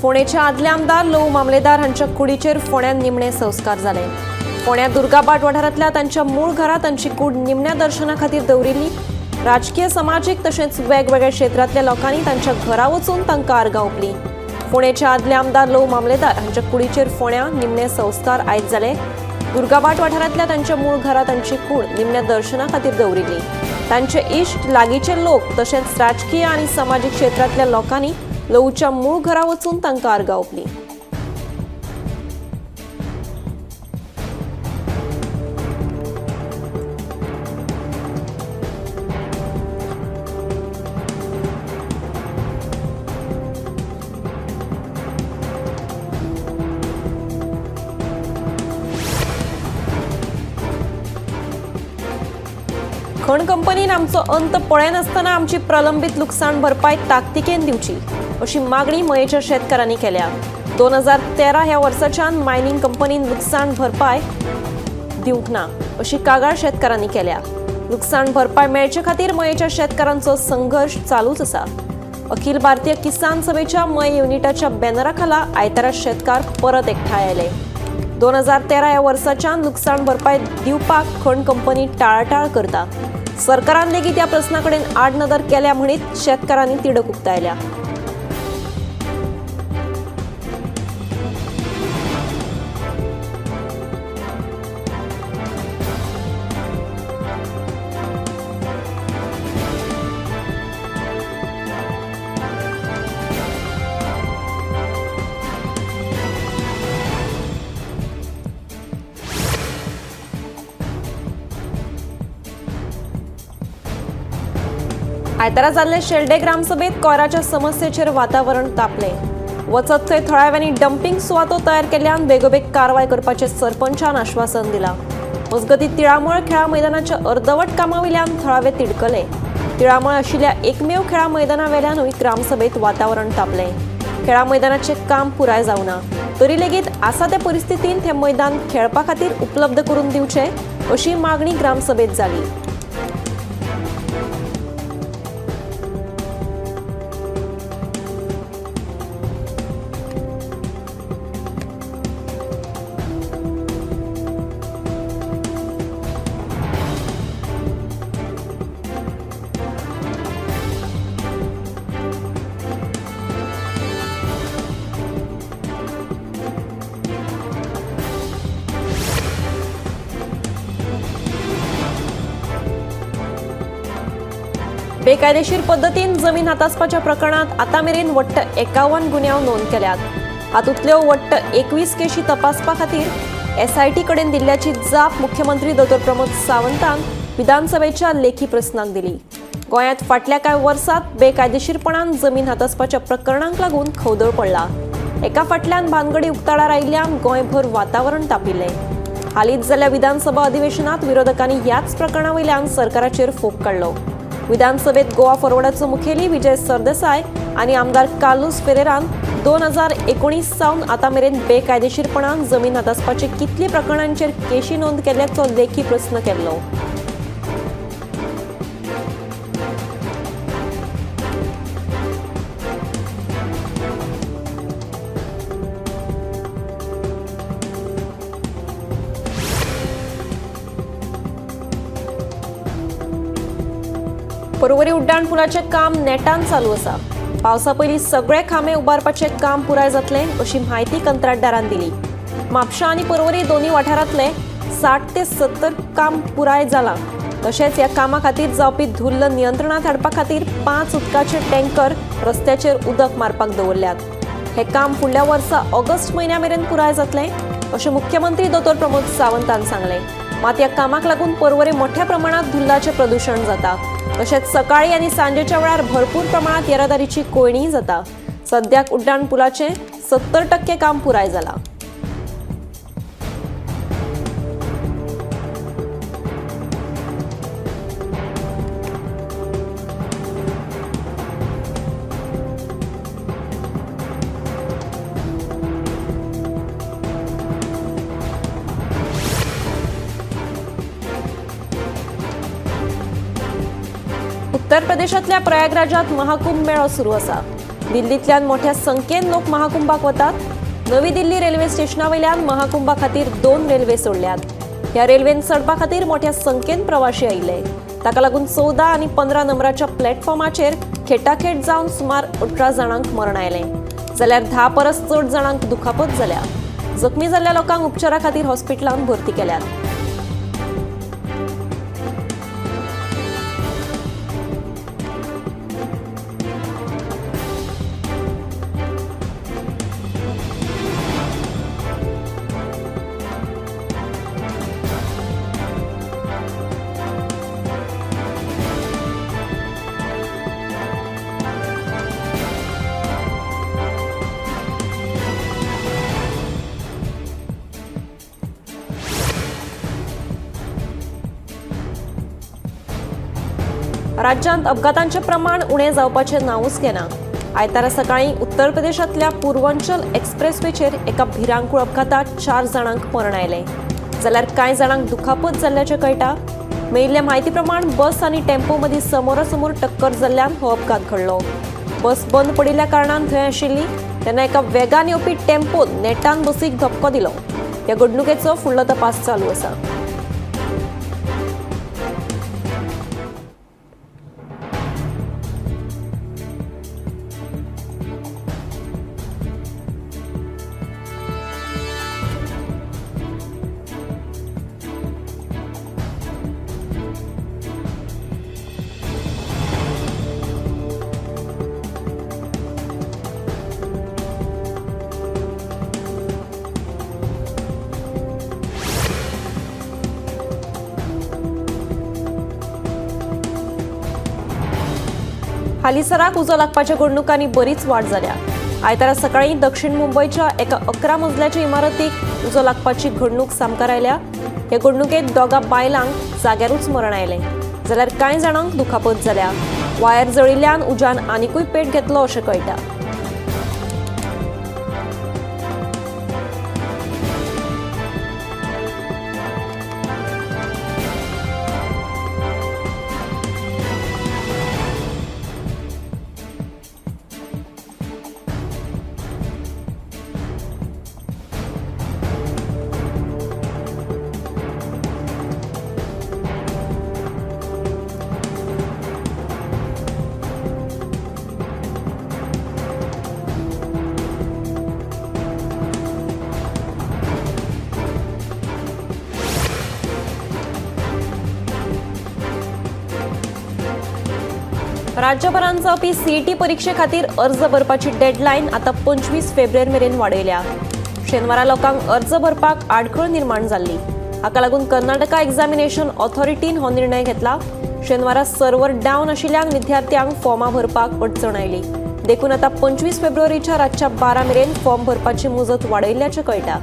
फोंडेचे आदले आमदार लवू मामलेदार हांच्या कुडीचेर फोंड्यात निमणे संस्कार जाले. फोंड्या दुर्गाबाट वाठारांतल्या तांच्या मूळ घरा तांची कूड निमण्या दर्शना खातीर दवरिल्ली. राजकीय, समाजीक तशेंच वेगवेगळ्या क्षेत्रांतल्या लोकांनी तांच्या घरा वचून तांकां आर्गां ओंपली. फोंडेचे आदले आमदार लवू मामलेदार हांच्या कुडीचेर फोंड्या निमणे संस्कार आयज जाले. दुर्गाबाट वाठारांतल्या तांच्या मूळ घरा तांची कूड निमण्या दर्शना खातीर दवरिल्ली. तांचे इश्ट, लागींचे लोक तशेंच राजकीय आनी समाजीक क्षेत्रांतल्या लोकांनी लवूच्या मूळ घरा वचून तांकां आर्गां ओंपली. खण कंपनीन आमचो अंत पळयनासतना आमची प्रलंबीत लुकसाण भरपाय ताकतिकेन दिवची अशी मागणी मयेच्या शेतकारांनी केल्या. 2013 ह्या वर्साच्यान मायनिंग कंपनीन लुकसाण भरपाय दिवंक ना अशी कागाळ शेतकारांनी केल्या. लुकसाण भरपाय मेळचे खातीर मयेच्या शेतकारांचो संघर्श चालूच आसा. अखिल भारतीय किसान सभेच्या मये युनिटाच्या बॅनरा खाला आयतारा शेतकार परत एकठांय आयले. 2013 ह्या वर्साच्यान लुकसाण भरपाय दिवपाक खण कंपनी टाळाटाळ करता. सरकारान लेगीत ह्या प्रस्ना कडेन आडनदर केल्या म्हणीत शेतकारांनी तिडक उक्तायल्या. आयतारा जाल्ले शेल्डे ग्रामसभेत कोयराच्या समस्येचेर वातावरण तापलें. वचत थंय थळाव्यांनी डम्पिंग सुवातो तयार केल्ल्यान बेगोबेग कारवाय करपाचें सरपंचान आश्वासन दिलां. मजगतीं तिळामळ खेळा मैदानाच्या अर्दवट कामा वयल्यान थळावे तिडकले. तिळामळ आशिल्ल्या एकमेव खेळा मैदाना वेल्यानूय ग्रामसभेत वातावरण तापलें. खेळा मैदानाचें काम पुराय जावना तरी लेगीत आसा ते परिस्थितींत हें मैदान खेळपा खातीर उपलब्ध करून दिवचें अशी मागणी ग्रामसभेत जाली. बेकायदेशीर पद्दतीन जमीन हातासपाच्या प्रकरणात आतां मेरेन वट्ट 51 गुन्यांव नोंद केल्यात. हातूंतल्यो वट्ट 21 केशी तपासपा खातीर एसआयटी कडेन दिल्ल्याची जाप मुख्यमंत्री दोतोर प्रमोद सावंतान विधानसभेच्या लेखी प्रस्नाक दिली. गोंयांत फाटल्या कांय वर्सांत बेकायदेशीरपणान जमीन हातासपाच्या प्रकरणांक लागून खवदळ पडला. एका फाटल्यान भानगडी उक्ताडार आयिल्ल्यान गोंयभर वातावरण तापिल्लें. हालींच जाल्ल्या विधानसभा अधिवेशनात विरोधकांनी ह्याच प्रकरणा वयल्यान सरकाराचेर फोग काडलो. विधानसभेत गोवा फॉरवर्डाचो मुखेली विजय सरदेसाय आनी आमदार कार्लुस फेरेरान 2019 सावन आतां मेरेन बेकायदेशीरपणान जमीन हातासपाचे कितली प्रकरणांचेर केशी नोंद केल्ल्याचो लेखी प्रस्न केल्लो. पर्वरी उड्डाण पुलाचें काम नेटान चालू आसा. पावसा पयलीं सगळे खांबे उबारपाचें काम पुराय जातलें अशी म्हायती कंत्राटदारान दिली. म्हापशा आनी पर्वरी दोनूय वाठारांतले 60 ते 70 काम पुराय जालां. तशेंच ह्या कामा खातीर जावपी धुल्ल नियंत्रणांत हाडपा खातीर 5 उदकाचे टँकर रस्त्याचेर उदक मारपाक दवरल्यात. हें काम फुडल्या वर्सा ऑगस्ट म्हयन्या मेरेन पुराय जातलें अशें मुख्यमंत्री दोतोर प्रमोद सावंतान सांगलें. मात ह्या कामाक लागून पर्वरे मोठ्या प्रमाणात धुल्लाचें प्रदूशण जाता. तशेंच सकाळी आनी सांजेच्या वेळार भरपूर प्रमाणात येरादारीची कोंयडीय जाता. सद्याक उड्डाण पुलाचें 70% काम पुराय जालां. उत्तर प्रदेशांतल्या प्रयागराजात महाकुंभ मेळो सुरू आसा. दिल्लींतल्यान मोठ्या संख्येन लोक महाकुंभाक वतात. नवी दिल्ली रेल्वे स्टेशना वयल्यान महाकुंभा खातीर 2 रेल्वे सोडल्यात. ह्या रेल्वेन चडपा खातीर मोठ्या संख्येन प्रवाशी आयिल्ले. ताका लागून 14 आनी 15 नंबराच्या प्लॅटफॉर्माचेर खेटाखेट जावन सुमार 18 जाणांक मरण आयलें, जाल्यार 10 परस चड जाणांक दुखापत जाल्या. जखमी जाल्ल्या लोकांक उपचारा खातीर हॉस्पिटलांत भरती केल्यात. राज्यांत अपघातांचें प्रमाण उणें जावपाचें नांवूच घेना. आयतारा सकाळीं उत्तर प्रदेशांतल्या पूर्वांचल एक्सप्रेसवेचेर एका भिरांकूळ अपघातांत 4 जाणांक मरण आयलें, जाल्यार कांय जाणांक दुखापत जाल्ल्याचें कळटा. मेळिल्ले म्हायती प्रमाण बस आनी टेम्पो मदीं समोरासमोर टक्कर जाल्ल्यान हो अपघात घडलो. बस बंद पडिल्ल्या कारणान थंय आशिल्ली तेन्ना एका वेगान येवपी टेम्पोन नेटान बसीक धपको दिलो. ह्या घडणुकेचो फुडलो तपास चालू आसा. हालींसराक उजो लागपाच्या घडणुकांनी बरीच वाड जाल्या. आयतारा सकाळीं दक्षिण मुंबयच्या एका 11 मजल्याच्या इमारतीक उजो लागपाची घडणूक सामकार आयल्या. हे घडणुकेंत 2 बायलांक जाग्यारूच मरण आयलें, जाल्यार कांय जाणांक दुखापत जाल्या. वायर जळिल्ल्यान उज्यान आनिकूय पेट घेतलो अशें कळटा. राज्यभरांत जावपी सीईटी परीक्षे खातीर अर्ज भरपाची डेडलायन आतां 25 फेब्रुवारी मेरेन वाडयल्या. शेनवारा लोकांक अर्ज भरपाक आडखळ निर्माण जाल्ली. हाका लागून कर्नाटका एग्जामिनेशन ऑथॉरिटीन हो निर्णय घेतला. शेनवारा सर्वर डावन आशिल्ल्यान विद्यार्थ्यांक फॉर्मां भरपाक अडचण आयली. देखून आतां 25 फेब्रुवारीच्या रातच्या 12 मेरेन फॉर्म भरपाची मुजत वाडयल्ल्याचें कळटा.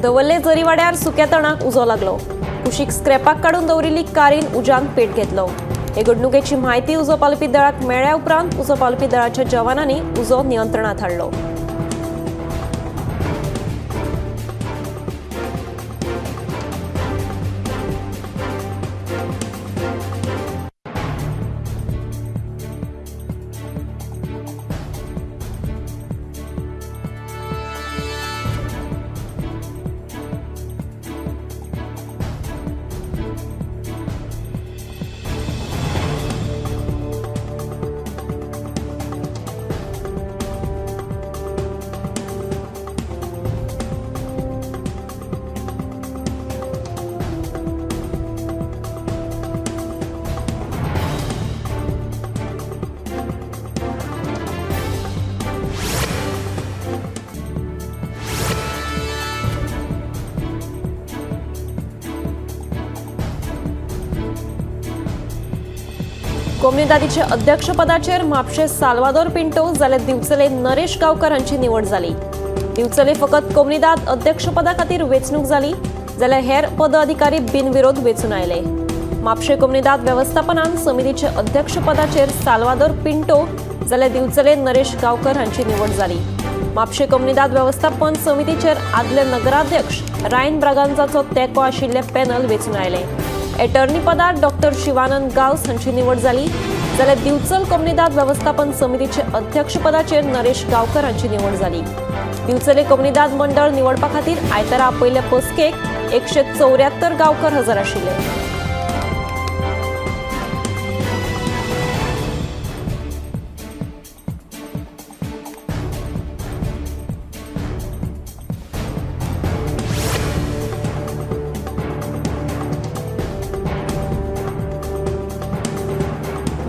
दवल्ले जरीवाड्यार सुक्या तणाक उजो लागलो. कुशीक स्क्रॅपाक काडून दवरिल्ली कारीन उज्यान पेट घेतलो. हे घडणुकेची म्हायती उजो पालोवपी दळाक मेळ्ळ्या उपरांत उजो पालोवपी दळाच्या जवानांनी उजो नियंत्रणांत हाडलो. कोमुनिदादीचे अध्यक्षपदाचेर म्हापशें साल्वादोर पिंटो जाल्यार दिवचले नरेश गांवकर हांची निवड जाली. दिवचले फकत कोमुनिदाद अध्यक्षपदा खातीर वेंचणूक जाली जाल्यार हेर पदाधिकारी बिनविरोध वेंचून आयले. म्हापशें कोमुनिदाद वेवस्थापनान समितीचे अध्यक्षपदाचेर साल्वादोर पिंटो जाल्यार दिवचले नरेश गांवकर हांची निवड जाली. म्हापशें कोमुनिदाद वेवस्थापन समितीचेर आदले नगराध्यक्ष रायन ब्रागांझाचो तेंको आशिल्ले पॅनल वेंचून आयले. एटर्नी पदार डॉक्टर शिवानंद गांवस हांची निवड जाली जाल्यार दिवचल कोमुनिदाद वेवस्थापन समितीचे अध्यक्षपदाचेर नरेश गांवकर हांची निवड जाली. दिवचले कोमुनिदाद मंडळ निवडपा खातीर आयतारा आपयिल्ले बसकेक 174 गांवकर हजर आशिल्ले.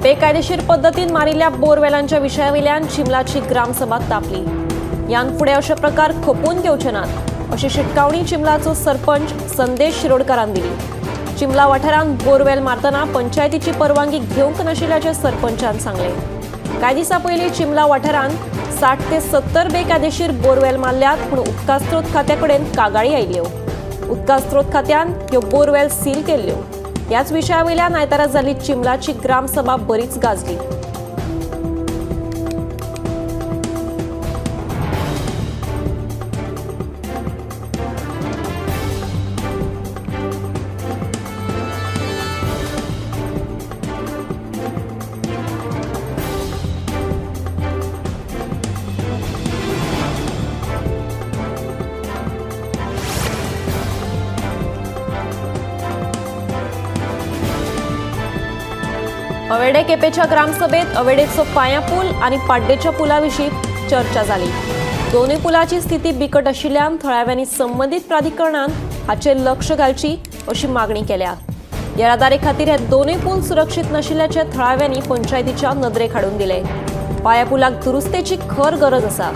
बेकायदेशीर पद्दतीन मारिल्ल्या बोरवेलांच्या विशयावयल्यान चिमलाची ग्रामसभा तापली. यान फुडें अशे प्रकार खपोवन घेवचे नात अशी शिटकावणी चिमलाचो सरपंच संदेश शिरोडकारान दिली. चिमला वाठारांत बोरवेल मारतना पंचायतीची परवानगी घेवंक नाशिल्ल्याचें सरपंचान सांगलें. कांय दिसां पयलीं चिमला वाठारांत 60 ते 70 बेकायदेशीर बोरवेल मारल्यात, पूण उदका स्रोत खात्या कडेन कागाळी आयिल्ल्यो. उदका स्रोत खात्यान ह्यो बोरवेल सील केल्ल्यो. ह्याच विशयावयल्यान आयतारा जाल्ली चिमलाची ग्रामसभा बरीच गाजली. अवेडे केपेच्या ग्रामसभेत अवेडेचो पाया पूल आनी पाड्डेच्या पुला विशीं चर्चा जाली. दोनूय पुलाची स्थिती बिकट आशिल्ल्यान थळाव्यांनी संबंदीत प्राधिकरणान हाचेर लक्ष घालची अशी मागणी केल्या. येरादारी खातीर हे दोनूय पूल सुरक्षीत नाशिल्ल्याचें थळाव्यांनी पंचायतीच्या नदरेक हाडून दिले. पाया पुलाक दुरुस्तेची खर गरज आसा,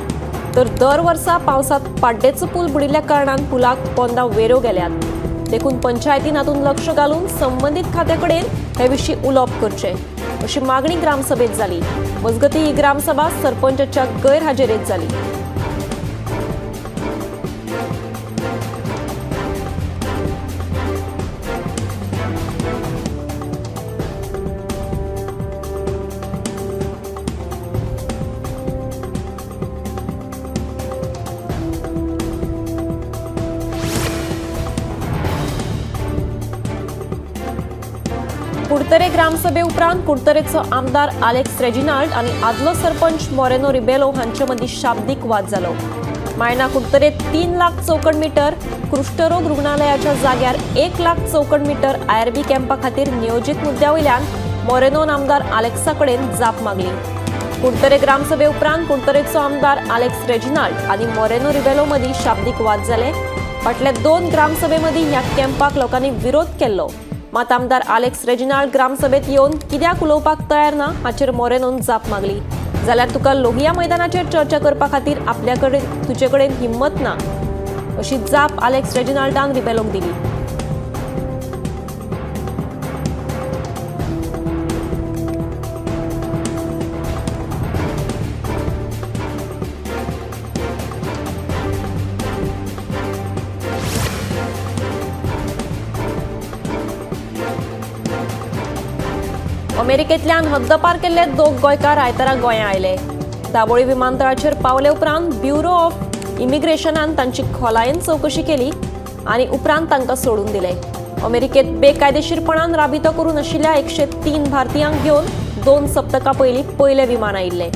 तर दर वर्सा पावसांत पाड्डेचो पूल बुडिल्ल्या कारणान पुलाक पोंदा वेऱ्यो गेल्यात. देखून पंचायतीन हातूंत लक्ष घालून संबंदीत खात्या कडेन हे विशीं उलोवप करचें अशी मागणी ग्रामसभेत जाली. मजगतीं ही ग्रामसभा सरपंचाच्या गैरहाजेरेंत जाली. कुडतरे ग्रामसभे उपरांत कुडतरेचो आमदार आलेक्स रेजिनाल्ड आनी आदलो सरपंच मोरेनो रिबेलो हांचे मदीं शाब्दीक वाद जालो. मायणा कुडतरे 3 लाख चौखण मिटर कुष्ठरोग रुग्णालयाच्या जाग्यार 1 लाख चौखण मिटर आयआरबी कॅम्पा खातीर नियोजीत मुद्द्या वयल्यान मोरेनोन आमदार आलेक्सा कडेन जाप मागली. कुडतरे ग्रामसभे उपरांत कुडतरेचो आमदार आलेक्स रेजिनाल्ड आनी मोरेनो रिबेलो मदीं शाब्दीक वाद जाले. फाटल्या 2 ग्रामसभे मदीं ह्या कॅम्पाक लोकांनी विरोध केल्लो. मात आमदार आलेक्स रेजिनाल्ड ग्रामसभेत येवन कित्याक उलोवपाक तयार ना हाचेर मोरेनोन जाप मागली. जाल्यार तुका लोहिया मैदानाचेर चर्चा करपा खातीर आपल्याकडेन तुजे कडेन हिम्मत ना अशी जाप आलेक्स रेजिनाल्डान रिबेलोक दिली. अमेरिकेंतल्यान हद्दपार केल्ले 2 गोंयकार आयतारा गोंया आयले. दाबोळी विमानतळाचेर पावले उपरांत ब्युरो ऑफ इमिग्रेशनान तांची खोलायेन चवकशी केली आनी उपरांत तांकां सोडून दिले. अमेरिकेंत बेकायदेशीरपणान राबितो करून आशिल्ल्या 103 भारतीयांक घेवन 2 सप्तकां पयलीं पयलें विमान आयिल्लें.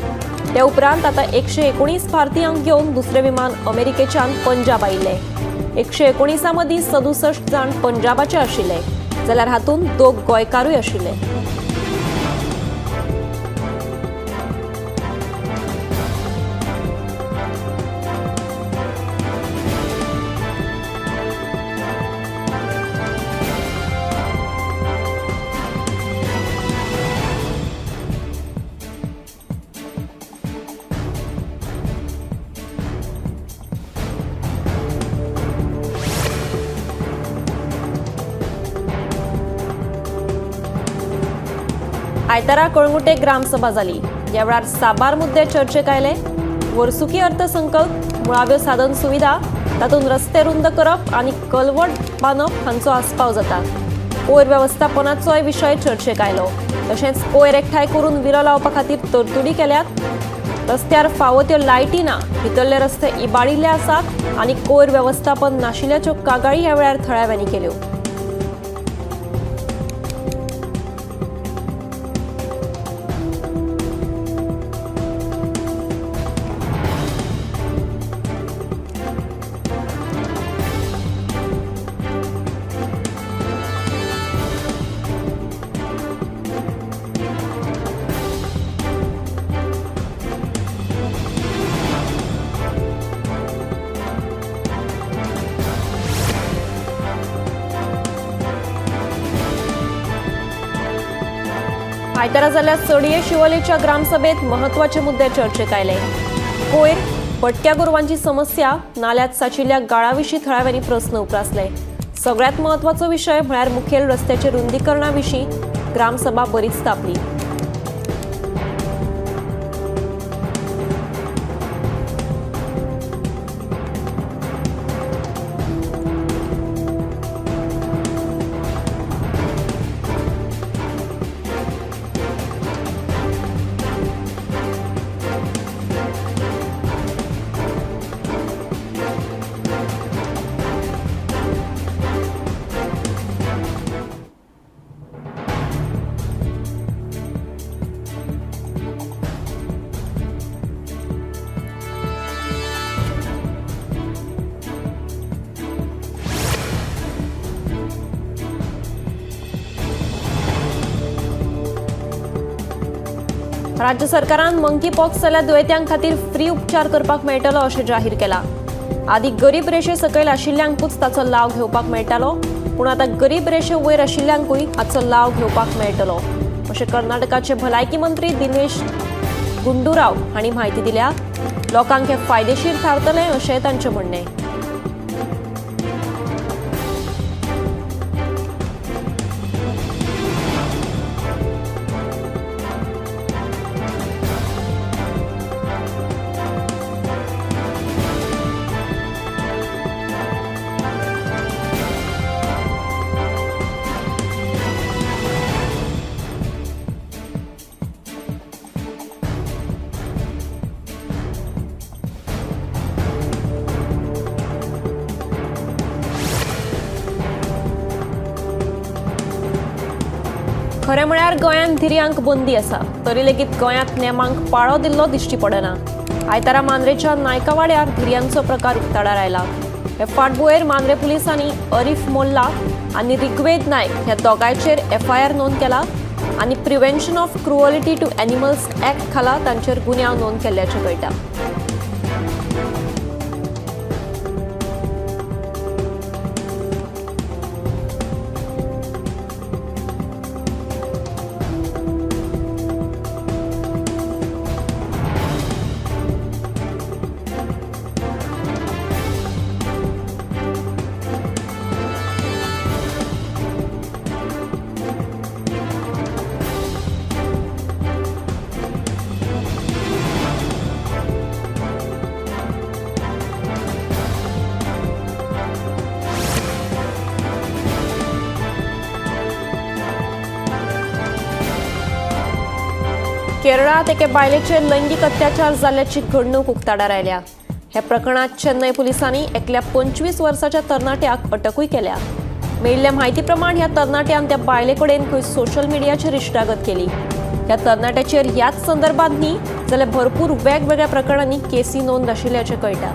ते उपरांत आतां 119 भारतीयांक घेवन दुसरें विमान अमेरिकेच्यान पंजाब आयिल्लें. 119 मदीं 67 जाण पंजाबाचे आशिल्ले, जाल्यार हातूंत 2 गोंयकारूय आशिल्ले. आयतारा कळंगूटे ग्रामसभा जाली. ह्या वेळार साबार मुद्दे चर्चेक आयले. वर्सुकी अर्थसंकल्प, मुळाव्यो साधन सुविधा, तातूंत रस्ते रुंद करप आनी कलवट बांदप हांचो आस्पाव जाता. कोयर वेवस्थापनाचोय विशय चर्चेक आयलो. तशेंच कोयर एकठांय करून विलो लावपा खातीर तरतुदी केल्यात. रस्त्यार फावो त्यो लायटी ना, भितरले रस्ते इबाडिल्ले आसात आनी कोयर वेवस्थापन नाशिल्ल्याच्यो कागाळी ह्या वेळार थळाव्यांनी केल्यो. आयतारा जाल्या चडये शिवोलेच्या ग्रामसभेत महत्वाचे मुद्दे चर्चेक आयले. कोयर, भटक्या गोरवांची समस्या, नाल्यात साचिल्ल्या गाळाविशीं थळाव्यांनी प्रस्न उप्रासले. सगळ्यात महत्वाचो विशय म्हळ्यार मुखेल रस्त्याचे रुंदीकरणा विशीं ग्रामसभा बरीच तापली. राज्य सरकारान मंकी पॉक्स जाल्ल्या दुयेंत्यां खातीर फ्री उपचार करपाक मेळटलो अशें जाहीर केलां. आदी गरीब रेशे सकयल आशिल्ल्यांकूच ताचो लाव घेवपाक मेळटालो, पूण आतां गरीब रेशे वयर आशिल्ल्यांकूय हाचो लाव घेवपाक मेळटलो अशें कर्नाटकाचे भलायकी मंत्री दिनेश गुंडूराव हांणी म्हायती दिल्या. लोकांक हें फायदेशीर थारतलें अशें तांचें म्हणणें. खरें म्हळ्यार गोंयांत धिरयांक बंदी आसा, तरी लेगीत गोंयांत नेमांक पाळो दिल्लो दिश्टी पडना. आयतारा मांद्रेच्या नायकावाड्यार धिरयांचो प्रकार उक्ताडार आयला. हे फाटभुंयेर मांद्रे पुलिसांनी अरीफ मोल्ला आनी ऋग्वेद नायक ह्या दोगांयचेर एफआयआर नोंद केला आनी prevention of cruelty to animals act खाला तांचेर गुन्यांव नोंद केल्ल्याचें कळटा. केरळांत एके बायलेचेर लैंगीक अत्याचार जाल्ल्याची घडणूक उक्ताडार आयल्या. ह्या प्रकरणांत चेन्नय पुलिसांनी एकल्या 25 वर्साच्या तरणाट्याक अटकूय केल्या. मेळिल्ल्या म्हायती प्रमाण ह्या तरणाट्यान त्या बायले कडेन खंय सोशल मिडियाचेर इश्टागत केली. ह्या तरणाट्याचेर ह्याच संदर्भात न्ही जाल्यार भरपूर वेगवेगळ्या प्रकरणांनी केसी नोंद आशिल्ल्याचें कळटा.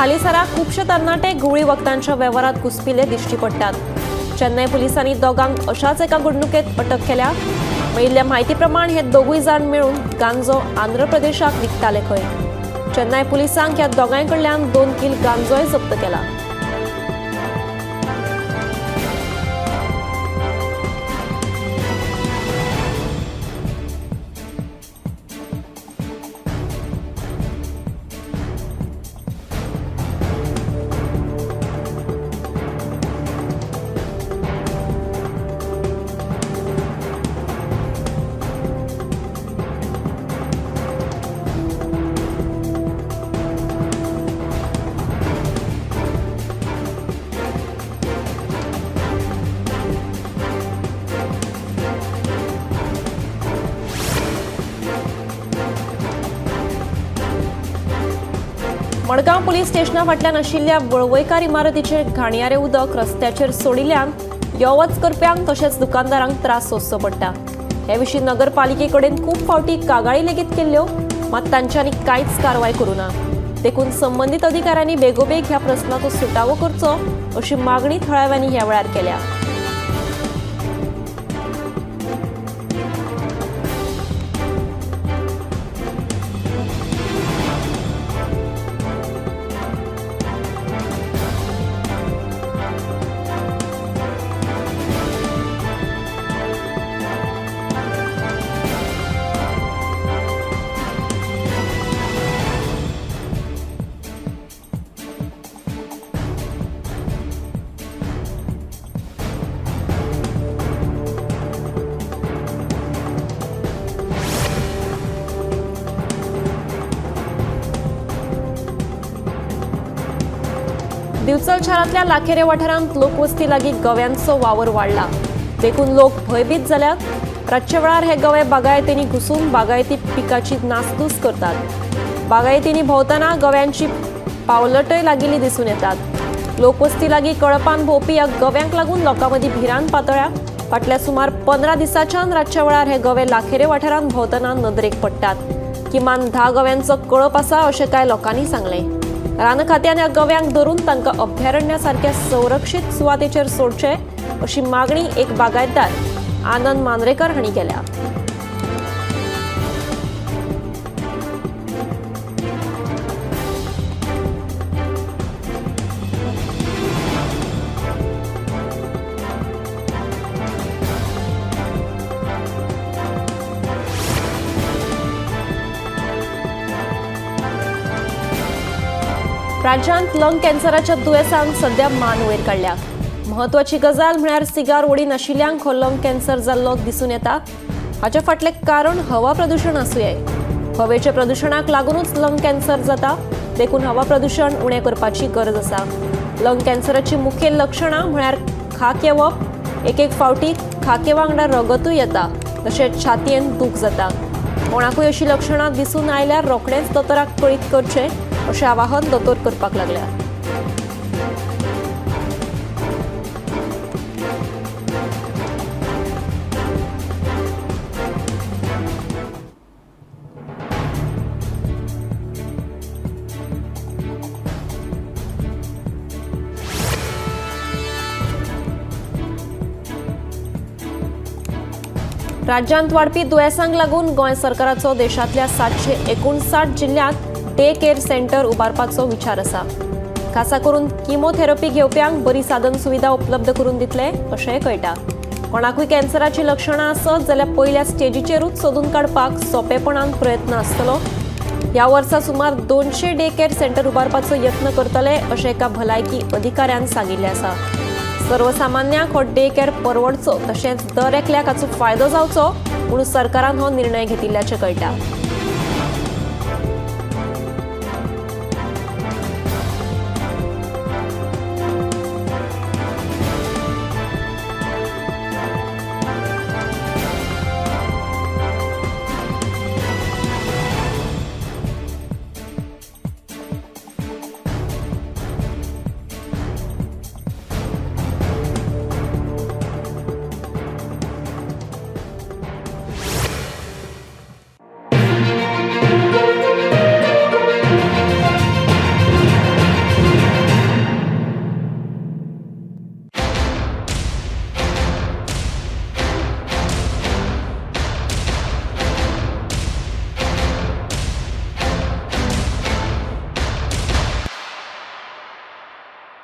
हालींसरा खुबशे तरणाटे घुंवळी वखदांच्या वेव्हारात घुसपिल्ले दिश्टी पडटात. चेन्नय पुलिसांनी दोगांक अशाच एका घडणुकेत अटक केल्या. मेळिल्ल्या म्हायती प्रमाण हे दोगूय जाण मेळून गांजो आंध्र प्रदेशाक विकताले खंय. चेन्नय पुलिसांक ह्या दोगांय कडल्यान 2 कील गांजोय जप्त केला. मडगांव पुलीस स्टेशना फाटल्यान आशिल्ल्या वळवयकार इमारतीचेर घाणयारे उदक रस्त्याचेर सोडिल्ल्यान यो वच करप्यांक तशेंच दुकानदारांक त्रास सोंसचो पडटा. हे विशीं नगरपालिके कडेन खूब फावटी कागाळी लेगीत केल्ल्यो, मात तांच्यांनी कांयच कारवाय करूं ना. देखून संबंदीत अधिकाऱ्यांनी बेगोबेग ह्या प्रस्नाचो सुटावो करचो अशी मागणी थळाव्यांनी ह्या वेळार केल्या. दिवचल शारांतल्या लाखेरे वाठारांत लोकवस्ती लागीं गव्यांचो वावर वाडला, देखून लोक भंयभीत जाल्यात. रातच्या वेळार हे गवे बागायतींनी घुसून बागायती पिकाची नासधूस करतात. बागायतींनी भोंवतना गव्यांची पावलटय लागिल्ली दिसून येतात. लोकवस्ती लागीं कळपान भोंवपी ह्या गव्यांक लागून लोकां मदीं भिरांत पातळ्या. फाटल्या सुमार 15 दिसांच्यान रातच्या वेळार हे गवे लाखेरे वाठारांत भोंवतना नदरेक पडटात. किमान 10 गव्यांचो कळप आसा अशें कांय लोकांनी सांगलें. रान खात्यान ह्या गव्यांक धरून तांकां अभयारण्या सारक्या संरक्षीत सुवातेचेर सोडचे अशी मागणी एक बागायतदार आनंद मांद्रेकर हांणी केल्या. राज्यांत लंग कॅन्सराच्या दुयेंसान सध्या मान वयर काडल्या. म्हत्वाची गजाल म्हळ्यार सिगार ओडी नाशिल्ल्यांक हो लंग कॅन्सर जाल्लो दिसून येता. हाचे फाटलें कारण हवा प्रदुशण आसूं ये. हवेच्या प्रदुशणाक लागूनच लंग कॅन्सर जाता, देखून हवा प्रदुशण उणें करपाची गरज आसा. लंग कॅन्सराची मुखेल लक्षणां म्हळ्यार खाक येवप, एक एक फावटी खाके वांगडा रगतूय येता, तशेंच छातयेन दूख जाता. कोणाकूय अशी लक्षणां दिसून आयल्यार रोखडेंच दोतोराक कळीत करचें अशें आवाहन दोतोर करपाक लागल्या. राज्यांत वाडपी दुयेंसांक लागून गोंय सरकाराचो देशांतल्या 759 जिल्ल्यांत डे केअर सेंटर उबारपाचो विचार आसा. खासा करून किमोथेरपी घेवप्यांक बरी साधन सुविधा उपलब्ध करून दितले अशेंय कळटा. कोणाकूय कॅन्सराची लक्षणां आसत जाल्यार पयल्या स्टेजीचेरूच सोदून काडपाक सोंपेपणान प्रयत्न आसतलो. ह्या वर्सा सुमार 200 डे केअर सेंटर उबारपाचो यत्न करतले अशें एका भलायकी अधिकाऱ्यान सांगिल्लें आसा. सर्वसामान्यांक हो डे केअर परवडचो तशेंच दर एकल्याक हाचो फायदो जावचो म्हणून सरकारान हो निर्णय घेतिल्ल्याचें कळटा.